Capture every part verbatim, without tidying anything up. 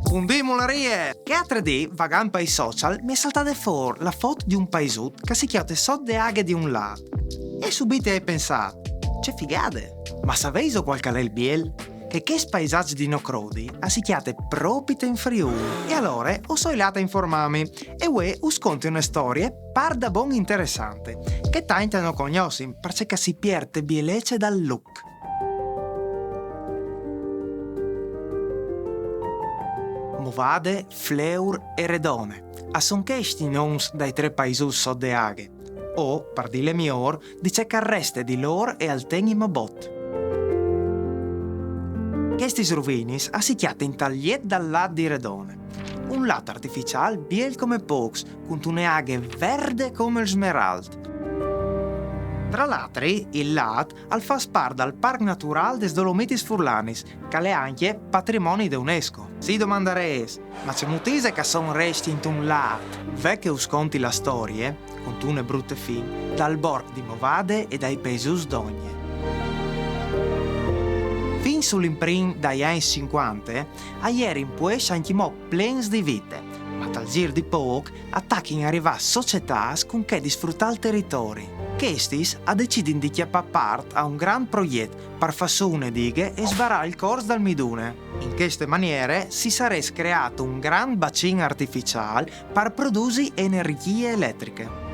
Bundì mularie! Chel altri dì, vagant pai social, mi è saltade fôr la fot di un paisut che si cjate sot de aghe di un lât. E subit ai pensât: ce figade! Ma saveiso cuâl che al è il biel? Che chest paisaç di no crodi a si cjate propit in Friûl. E alore o soi lât a informâmi e vuê us conti une storie pardabon interessante, che tancj a no cognossin, parcè che si piert te bielece dal lûc. Movade, Fleur e Redone. A son chescj i nons dai trê paisuts sot de aghe. O, par dîle miôr, di ce che al reste di lôr e al ten imò bot. Chestis ruvinis a si cjatin tal liet dal lât di Redone. Un lât artificiâl biel come pôcs, cuntune aghe verde come il smeralt. Tra l'altri, il lât al fâs part dal Parc Naturâl des Dolomitis Furlanis, che al è ancje patrimoni de UNESCO. Si domandarês: ma cemût ise che a son rescj intun lât? Ve che us conti la storie, cuntune brute fin, dal borc di Movade e dai paisuts Dogne. Fin sul imprin dai agns cincuante, a jerin puescj ancjemò plens di vite, ma tal zîr di pôc a tachin a rivâ societâts cun chê di sfrutâ il teritori. Chestis a decidin di cjapâ part a un grant progjet par fâ sù une dighe e sbarâ il cors dal Midune. In cheste maniere si sarès creât un grant bacin artificiâl par produsi energjie eletriche.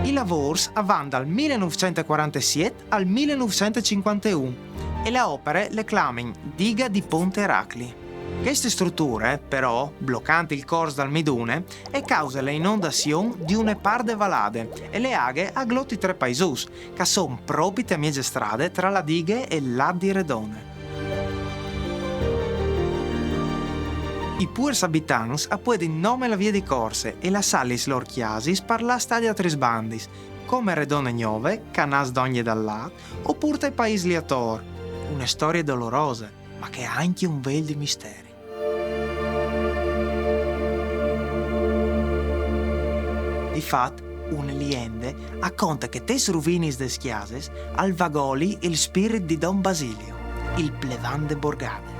I lavôrs a van dal mil nûfcent e cuarantesiet al mil nûfcent e cincuanteun e la opere le clamin Diga di Ponte Eracli. Cheste struture, però, blocant il cors dal Midune, e cause la inondazion di une part de valade e le aghe a glot i trê paisuts, che a son propit a mieze strade tra la dighe e il lât di Redone. I puars abitants a puedin nome lâ vie di corse e lassâ lis lôr cjasis par lâ a stâ di altris bandis, come Redone Gnove, che a nas Dogne dal Lât, opûr tai paîs li ator. Une storie dolorose, ma che e à ancje un vêl di misteri. Di fat, une liende a conte che tes ruvinis des cjasis al vagoli il spirt di Don Basilio, il plevan de Borgade.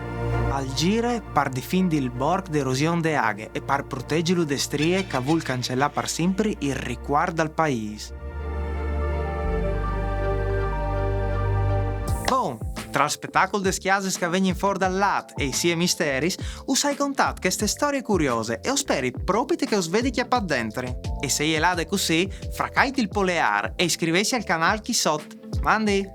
Al zire par difindi il borc de erosion de aghe e par protezilu de strie che a vûl cancelâ par simpri il ricuart dal paîs. Bon, tra il spetacul des cjasis che a vegnin fûr dal lât e i siei misteris, us ai contât cheste storie curiose e o speri propit che us vedi cjapât dentri. E se e je lade cussì, fracait il poleâr e iscriveitsi al canâl chi sot. Mandi!